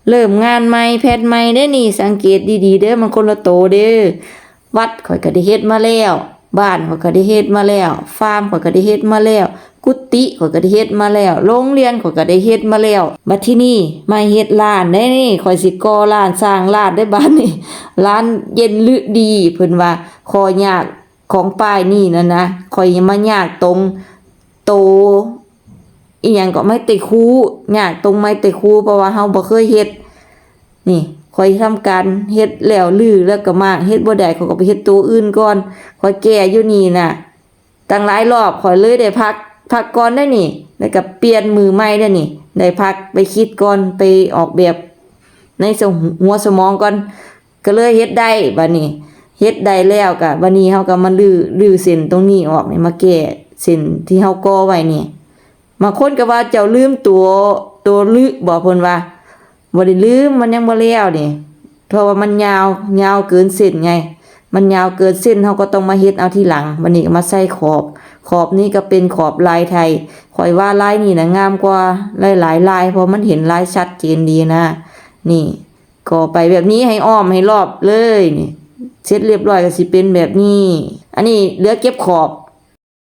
ເລີ່ມງານໃໝ່ ແຜ່ນໃໝ່ເດ້ນີ້ ສັງເກດດີໆເດີ ມັນຄົນລະໂຕເດີ. ວັດຂ້ອຍກໍໄດ້ເຮັດມາແລ້ວ, ບ້ານຂ້ອຍກໍໄດ້ເຮັດມາແລ້ວ, ຟາມຂ້ອຍກໍໄດ້ເຮັດມາແລ້ວ, ກຸຕິຂ້ອຍກໍໄດ້ເຮັດມາແລ້ວ, ໂຮງຮຽນຂ້ອຍກໍໄດ້ເຮັດມາແລ້ວ. ບັດທີນີ້ມາເຮັດຮ້ານເດ້ນີ້, ຂ້ອຍຊິກໍ່ຮ້ານ, ສ້າງຮ້ານເດ້ບາດນີ້. ຮ້ານເຢັນລືດີ ເພິ່ນວ່າ ຂໍ້ຍາກຂອງປ້າຍນີ້ນັ້ນນະ, ຂ້ອຍມາຍາກຕົງໂຕ ອີ່ຫຍັງກໍໄມ້ໄຕ່ຄູ, ຍາກຕົງໄມ້ໄຕ່ຄູ ເພາະວ່າເຮົາບໍ່ເຄີຍເຮັດ. ນີ້ ຂ້ອຍທຳການເຮັດແລ້ວ ລືແລ້ວກໍມ້າງ, ເຮັດບໍ່ໄດ້ ຂ້ອຍກໍໄປເຮັດໂຕອື່ນກ່ອນ. ຂ້ອຍແກ້ຢູ່ນີ້ນະ ຕັ້ງຫຼາຍລອບ, ຂ້ອຍເລີຍໄດ້ພັກ, ພັກກ່ອນໄດ໋ນີ້, ແລ້ວກໍປ່ຽນມືໃໝ່ໄດ໋ນີ້, ໄດ້ພັກໄປຄິດກ່ອນ, ໄປອອກແບບໃນສະ ຫົວສະໝອງກ່ອນ. ກໍເລີຍເຮັດໄດ້ບາດນີ້, ເຮັດໄດ້ແລ້ວກະ ບາດນີ້ເຮົາກໍມາຮື້ ຮື້ເສັ້ນຕົງນີ້ອອກນີ້, ມາແກ້ເສັ້ນທີ່ເຮົາກໍ່ໄວ້ນີ້. ບາງຄົນກໍວ່າເຈົ້າລືມຕົວ ຕົວລຶບໍ ເພິ່ນວ່າ. ບໍ່ໄດ້ລືມ, ມັນຍັງບໍ່ແລ້ວນີ້, ເພາະວ່າມັນຍາວ ຍາວເກີນເສັ້ນໄງ, ມັນຍາວເກີນເສັ້ນ ເຮົາກໍຕ້ອງມາເຮັດເອົາທີຫຼັງ. ບາດນີ້ກໍມາໃສ່ຂອບ, ຂອບນີ້ກໍເປັນຂອບລາຍໄທ. ຂ້ອຍວ່າລາຍນີ້ນະງາມກວ່າຫຼາຍໆລາຍ, ເພາະມັນເຫັນລາຍຊັດເຈນດີນະ. ນີ້ ກໍໄປແບບນີ້ໃຫ້ອ້ອມໃຫ້ລອບເລີຍນີ້. ເສັດລຽບຮ້ອຍກໍຊິເປັນແບບນີ້. ອັນນີ້ເຫຼືອເກັບຂອບ,